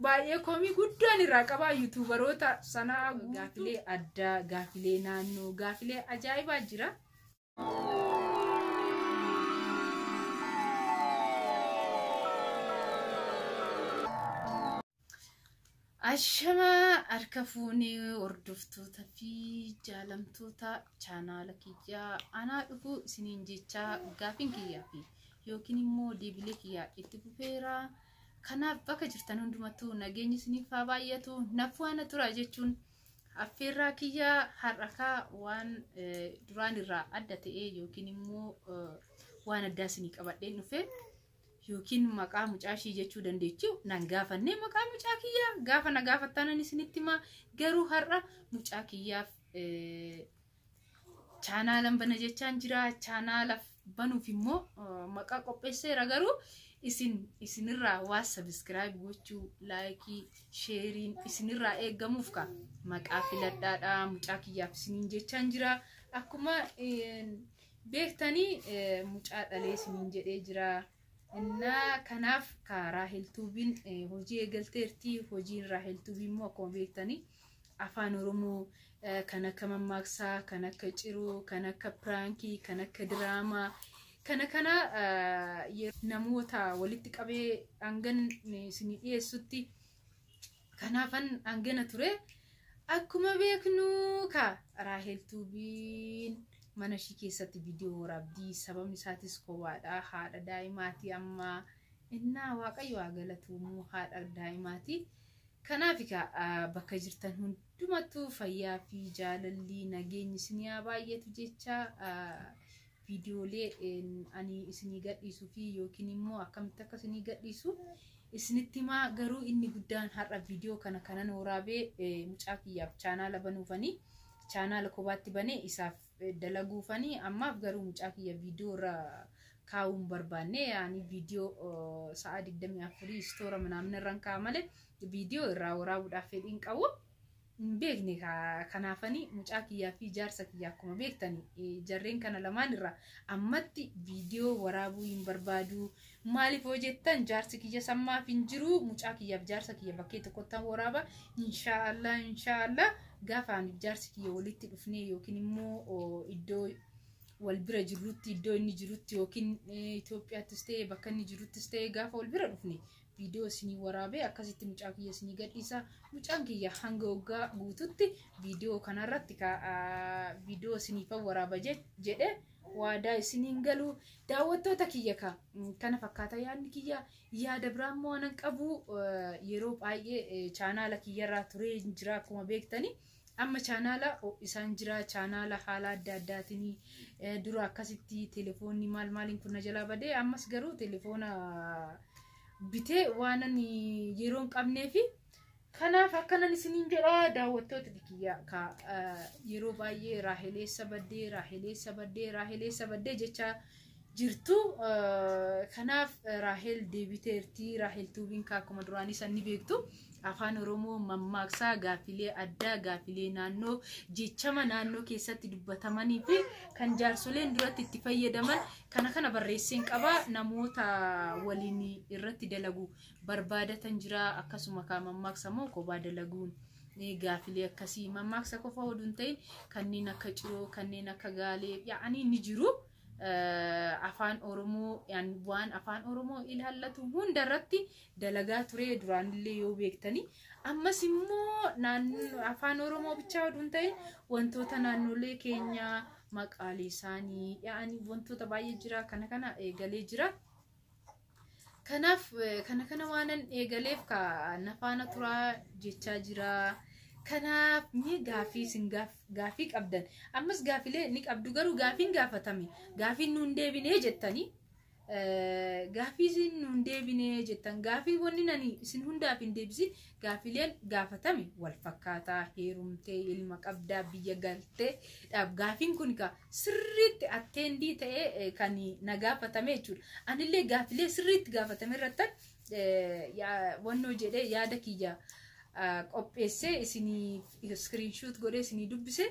Baay'ee komii guddaan irraa qabaa yuutuubaroota sanaa. Gaafilee addaa, gaafilee naannoo, gaafilee ajaa'ibaa jira. Ashamaa harka fuunee hordoftoota fi jaalamtoota chaanaala kiyyaa, anaa dhufu isiniin jechaa, gaafiin kiyyaa fi yookiin immoo deebilee kiyyaa itti fufeera. Kanaaf bakka jirtan hundumattuu nageenyi isiniif haa baay'atu, naaf waan tura jechuun affeerraa kiyyaa. Har'akaa waan duraan irraa adda ta'e yookiin immoo waan addaa isinii qabadheen dhufe, yookiin maqaa mucaa ishii jechuu dandeechu nan gaafannee. Maqaa mucaa kiyyaa gaafa na gaafattanan isinitti himaa. Garuu har'a mucaa kiyyaaf chaanaalan bana jechaan jira. Chaanaala banuuf immoo maqaa qopheesseera, garuu isin isinirraa waa subscribe gochuu, like, shareiin isinirraa eeggamuuf ka maqaa filadhaadha mucaa kiyyaaf isiniin jechaan jira. Akkuma beektanii mucaa dhalee isiniin jedhee jira. Innaa kanaaf ka Raahel Tuubiin hojii eegalteerti. Hojiin Raahel Tuubii immoo akkuma beektanii afaan Oromoo kan akka mammaaksaa, kan akka ciroo, kan akka prankii, kan akka diraamaa kana kana namoota walitti qabee hangan isinii dhiyeessutti kanaafan hangana ture. Akkuma beeknu ka Raahel Tuubiin mana ishii keessatti viidiyoo waraabdii. Sababni isaatis kophaadha, haadha daa'imaati amma. Innaa Waaqayyo haa galatuumu, haadha daa'imaati. Kanaaf egaa bakka jirtan hundumattuu fayyaa fi jaalalli, nageenyi isinii haa baay'atu jecha, viidiyoolee ani isinii gadhiisuu fi yookiin immoo akkamitti akka isinii gadhiisu isinitti himaa. Garuu inni guddaan har'a viidiyoo kana kanan waraabee mucaa kiyyaaf chaanaala banuufanii, chaanaala kophaatti banee isaaf dalaguufanii. Ammaaf garuu mucaa kiyya viidiyoo irra kaa'uu hin barbaanne. Yaani viidiyoo sa'a 24 story ምናምን irraan kaa'a malee viidiyoo irraa waraabuudhaaf fedhiin qabu. Hin beekne. Kanaafanii mucaa kiyyaa fi jaarsa kiyyaa, akkuma beektani, jarreen kana lamaan irraa ammatti viidiyoo waraabuu hin barbaadu. Maaliif hoo jettan, jaarsi kiyya sammaaf hin jiru. Mucaa kiyyaaf jaarsa kiyya bakkee tokkotti waraaba. Inshaallah, inshaallah, gaafa ani jaarsi kiyya walitti dhufnee yookiin immoo iddoo wal bira jirrutti, iddoo inni jirutti yookiin Itoophiyaattis ta'e bakka inni jiruttis ta'e, gaafa wal bira dhufne viidiyoo isinii waraabee akkasitti mucaa kiyya isinii gadhiisa. Mucaan kiyya hanga waggaa guututti viidiyoo kanarratti viidiyoo isiniifan waraaba jedhe waadaa isiniin galu. Daawwattoota kiyya, ka kana fakkaata yaadni kiyya. Yaada biraa immoo anan qabu, yeroo baay'ee chaanaala kiyyarraa turee jira akkuma beektani. Amma chaanaala isaan jira, chaanaala haala adda addaatiin dura akkasitti telefoonni maal maaliin kun na jalaa badee, ammas garuu telefoona bitee waanan yeroo hin qabneefi kanaaf akkanan isiniin jedha. Daawwattoota kiyya, ka yeroo baay'ee "Raaheleessa baddee, Raaheleessa baddee, Raaheleessa baddee" jecha jirtu. Kanaaf Raahel deebiteerti. Raahel Tuubiin ka akkuma duraanii san ni beektu, afaan Oromoo, mammaaksaa, gaaffilee addaa, gaaffilee naannoo, jechama naannoo keessatti dubbatamanii fi kan jaarsoleen duratti itti fayyadaman kana kana barreesseen qaba. Namoota waliin irratti dalagu barbaadatan jira. Akkasuma kaa mammaaksa immoo kophaa dalaguun, gaaffilee akkasii, mammaaksa qofa oduu hin ta'in kanneen akka ciroo, kanneen akka gaalee yaa'anii ni jiru. Afaan Oromoo, waan afaan Oromoo ilaallatu hundarratti dalagaa ture duraanillee yoo beektani. Ammas immoo afaan Oromoo bichaa oduu hin ta'in wantoota naannolee keenyaa, maqaalee isaanii yaa'anii wantoota baay'ee jira, kana kana eegalee jira. Kanaaf kana kana waanan eegaleef ka nafaana turaa jechaa jira. Kanaaf mee gaafii isin gaafii qabdan, ammas gaafilee ni qabdu, garuu gaafiin gaafatame gaafiin nuun deebinee jettanii, gaafii isin nuun deebinee jettan, gaafii wanni nani isin hundaaf hin deebisin, gaafileen gaafatame wal fakkaataa: heerumtee, ilma qabdaa, biyya galtee dhaaf. Gaafiin kun ka sirriitti attendii ta'ee kan na gaafatame jechuudha. Anillee gaafilee sirriitti gaafatame irrattan wannoo jedhee yaada kiyya qopheessee isinii screenshot godhee isinii dubbise.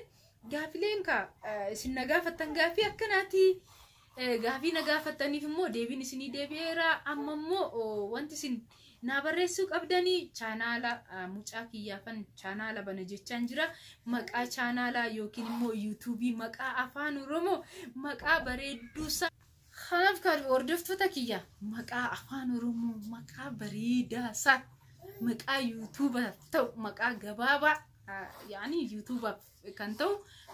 Gaafileen ka isin na gaafattan gaafii akkanaati. Gaafii na gaafattaniif immoo deebiin isinii deebi'eera. Amma immoo wanti isin Naa barreessuu qabdanii chaanaala mucaa kiyyaafan chaanaala bana jechaan jira. Maqaa chaanaalaa yookiin immoo yuutuubii maqaa afaan Oromoo maqaa bareedduusaa. Kanaaf kan hordoftoota kiyya maqaa afaan Oromoo maqaa bareedaasaa maqaa yuutuubaaf ta'u maqaa gabaabaa yaani yuutuubaaf kan ta'u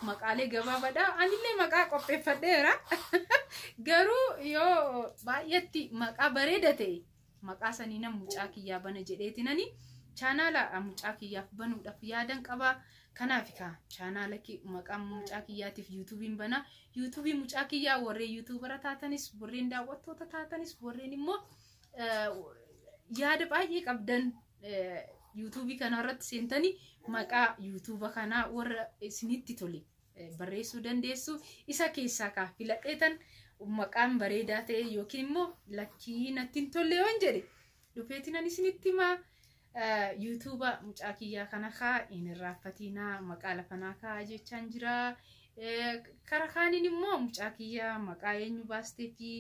maqaalee gabaabaadha. Anillee maqaa qopheeffadheera. Garuu yoo baay'eetti maqaa bareeda ta'e maqaa sanii nan mucaa kiyyaa bana jedheetinani chaanaala mucaa kiyyaaf banuudhaaf yaadan qaba. Kanaaf kaa chaanaala maqaa mucaa kiyyaatiif yuutuubiin bana. Yuutuubii mucaa kiyyaa warreen yuutuubara taatanis, warreen daawwattoota taatanis, warreen immoo yaada baay'ee qabdan yuutuubii kanarratti seentanii maqaa yuutuuba kanaa warra isinitti tole barreessuu dandeessu. Isa keessaa kaa filadheetan maqaan bareedaa ta'e yookiin immoo lakkii natti hin tolle yoon jedhe dhufeetinan isinitti himaa. Yuutuuba mucaa kiyyaa kana kaa hin irraanfatinaa maqaa lafanaa kaa jechaan jira. Kara kaaniin immoo mucaa kiyyaa maqaa eenyu baastee fi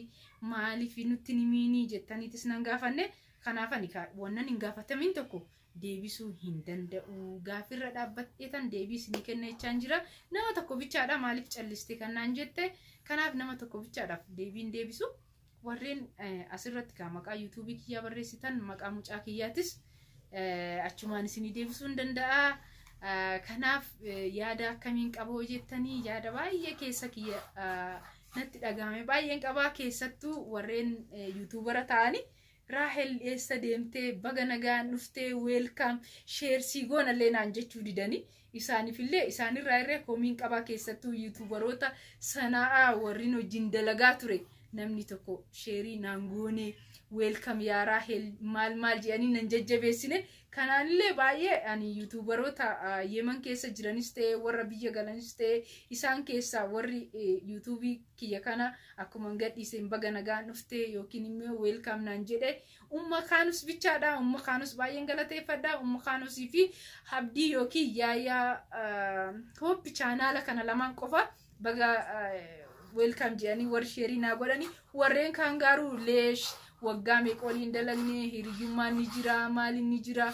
maaliif nutti himiinii jettaniitis nan gaafanne. Kanaaf ani wannan hin gaafatamin tokko deebisuu hin danda'u. Gaafirra dhaabbadheetan deebii isinii kenna jechaan jira. Nama tokko bichaadha maaliif calliste kan naan jette. Kanaaf nama tokko bichaadhaaf deebiin deebisu. Warreen asirratti kaa maqaa yuutuubii kiyyaa barreessitan maqaa mucaa kiyyaatis achumaan isinii deebisuu hin danda'a. Kanaaf yaada akkamiin qaboo jettanii yaada baay'ee keessa kiyya natti dhagahame baay'een qabaa keessattuu warreen yuutuubara ta'anii Raahel eessa deemtee baga nagaan dhuftee welcome share sii goonallee naan jechuu didanii isaaniifillee isaanirraa irree komiin qabaa keessattuu yuutuubaroota sana'aa warreen wajjin dalagaa ture namni tokko share naan goone welcome yaa Raahel maal maal jedhanii nan jajjabeessine. Kanaanillee baay'ee ani yuutuubaroota Yemen keessa jiranis ta'e warra biyya galanis ta'e isaan keessaa warri yuutuubii kiyya kana akkuma gadhiiseen baga nagaan dhuftee yookiin immoo welcome naan jedhe umma kaanus bichaadha. Umma kaanus baay'een galateeffadha. Umma kaanusii fi Habdii yookiin Yaayyaa Hooppi chaanaala kana lamaan qofa baga welcome jedhanii warri share naa godhanii. Warreen kaan garuu leesh waggaa meeqa waliin dalagne hiriyyummaan ni jira maaliin ni jira.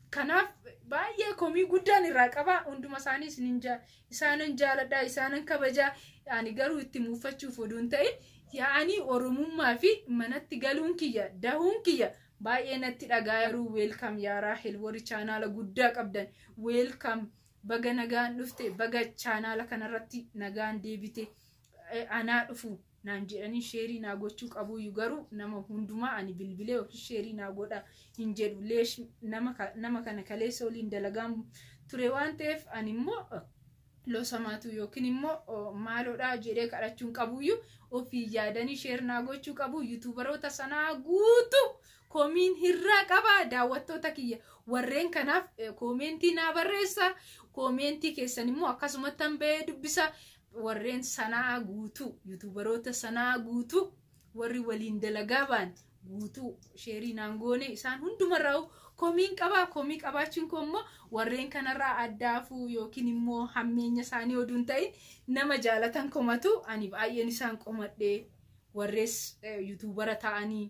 Kanaaf baay'ee komii guddaan irraa qaba. Hunduma isaanii isaanin jaaladha, isaanin kabajaa. Ani garuu itti muufachuuf oduu hin ta'in yaa'anii Oromummaa fi manatti galuun kiyya dahuun kiyya baay'ee natti dhagaa. Garuu welcome yaa Raahel warri chaanaala guddaa qabdan welcome baga nagaan dhufte baga chaanaala kanarratti nagaan deebite anaa dhufu naan jedhanii share naa gochuu qabuyyuu garuu nama hundumaa ani bilbilee yookiin share naa godha hin jedhu. Leesh nama kana kaleessa waliin dalagaan ture waan ta'eef ani immoo losamaatu yookiin immoo maaloodha jedhee kadhachuun qabuyyuu ofii yaadanii share naa gochuu qabu. Yuutuubaroota sanaa guutuu komiin hirraa qaba. Daawwattoota kiyya warreen kanaaf koomentii naa barreessa. Koomentii keessan immoo akkasumatti bahee dubbisa. Warreen sanaa guutuu yuutuubaroota sanaa guutuu warri waliin dalagaa ba'an guutuu share naan goone isaan hundumarraa komiin qabaa. Komii qabaachuun koo immoo warreen kanarraa addaafuu yookiin immoo hammeenya isaanii oduu hin ta'in nama jaalatan komatu ani baay'een isaan qomadhee warrees yuutuubara ta'anii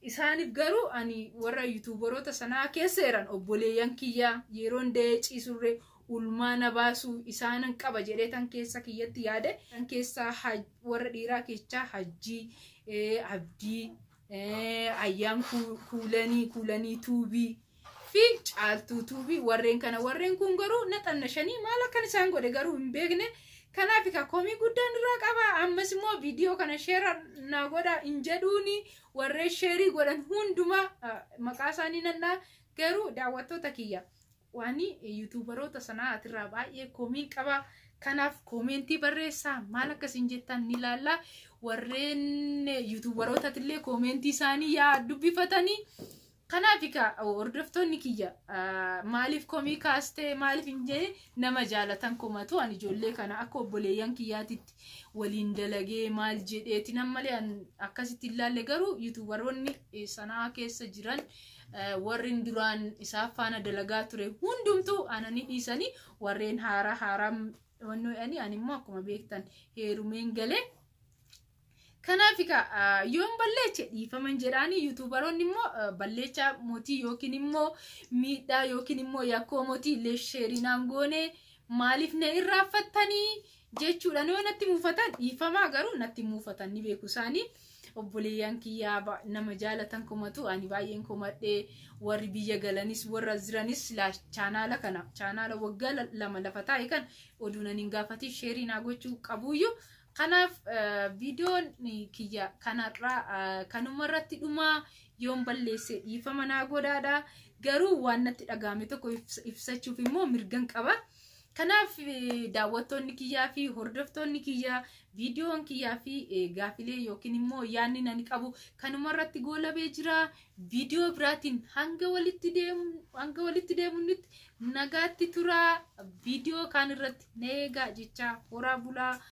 isaaniif garuu ani warra yuutuubaroota sanaa keessa jiran obboleeyyan kiyyaa yeroon da'ee ciisurree ulmaana baasuu isaanan qaba jedhee tan keessa kiyyatti yaade. Tan keessaa warra dhiiraa keessaa Hajjii, Abdii, Ayyaan Kuulanii, Kuulanii Tuubii fi Caaltuu Tuubii warreen kana warreen kun garuu naxanna shanii maal akkan isaan godhe garuu hin beekne. Kanaaf ka komii guddaan irraa qaba. Ammas immoo viidiyoo kana share naa godha hin jedhuuni warreen share godhan hundumaa maqaa isaanii nannaa garuu daawwattoota kiyya waan yuutuubaroota sanaa atirraa baay'ee komiin qaba. Kanaaf koomentii barreessaa maal akkasiin jettan ni ilaalla. Warreen yuutuubarootatillee koomentii isaanii yaa dubbifatanii. Kanaaf egaa hordoftoonni kiyya maaliif komii kaastee maaliif hin jenne nama jaalatan komatu ani ijoollee kana akka obboleeyyan kiyyaatitti waliin dalagee maal jedheeti nan malee akkasitti ilaalle garuu yuutuubaroonni sanaa keessa jiran warreen duraan isaaf faana dalagaa ture hundumtuu anani dhiisanii warreen haaraa haaraa wannoo jedhanii ani immoo akkuma beektan heerumeen galee. Kanaaf egaa yoon balleeche dhiifaman jedhaanii, YouTuberoonni immoo balleechaa mootii yookiin immoo miidhaa yookiin immoo yakkoo mootii illee share naan goone, maaliif na irraanfattanii jechuudha. Yoo natti muufatan dhiifamaa, garuu natti muufatan ni beeku isaanii. Obboleeyyan kiyyaa nama jaalatan komatu, ani baay'een komadhee, warri biyya galanis warra jiranis chaanaala kana, chaanaala waggaa 2 lafa taa'e kan oduu nan hin gaafatin share naa gochuu qabuyyuu. Kanaaf viidiyoon kiyya kanarraa kanumarratti dhumaa. Yoon balleesse dhiifama naa godhaadha. Garuu waan natti dhagahame tokko ibsachuuf immoo mirgan qaba. Kanaaf daawwattoonni kiyyaa fi hordoftoonni kiyyaa, viidiyoon kiyyaa fi gaafilee yookiin immoo yaadni nani qabu kanumarratti goolabee jira. Viidiyoo biraatiin hanga walitti deemuunitti nagaatti turaa. Viidiyoo kaan irratti na eegaa jechaa, horaa bulaa.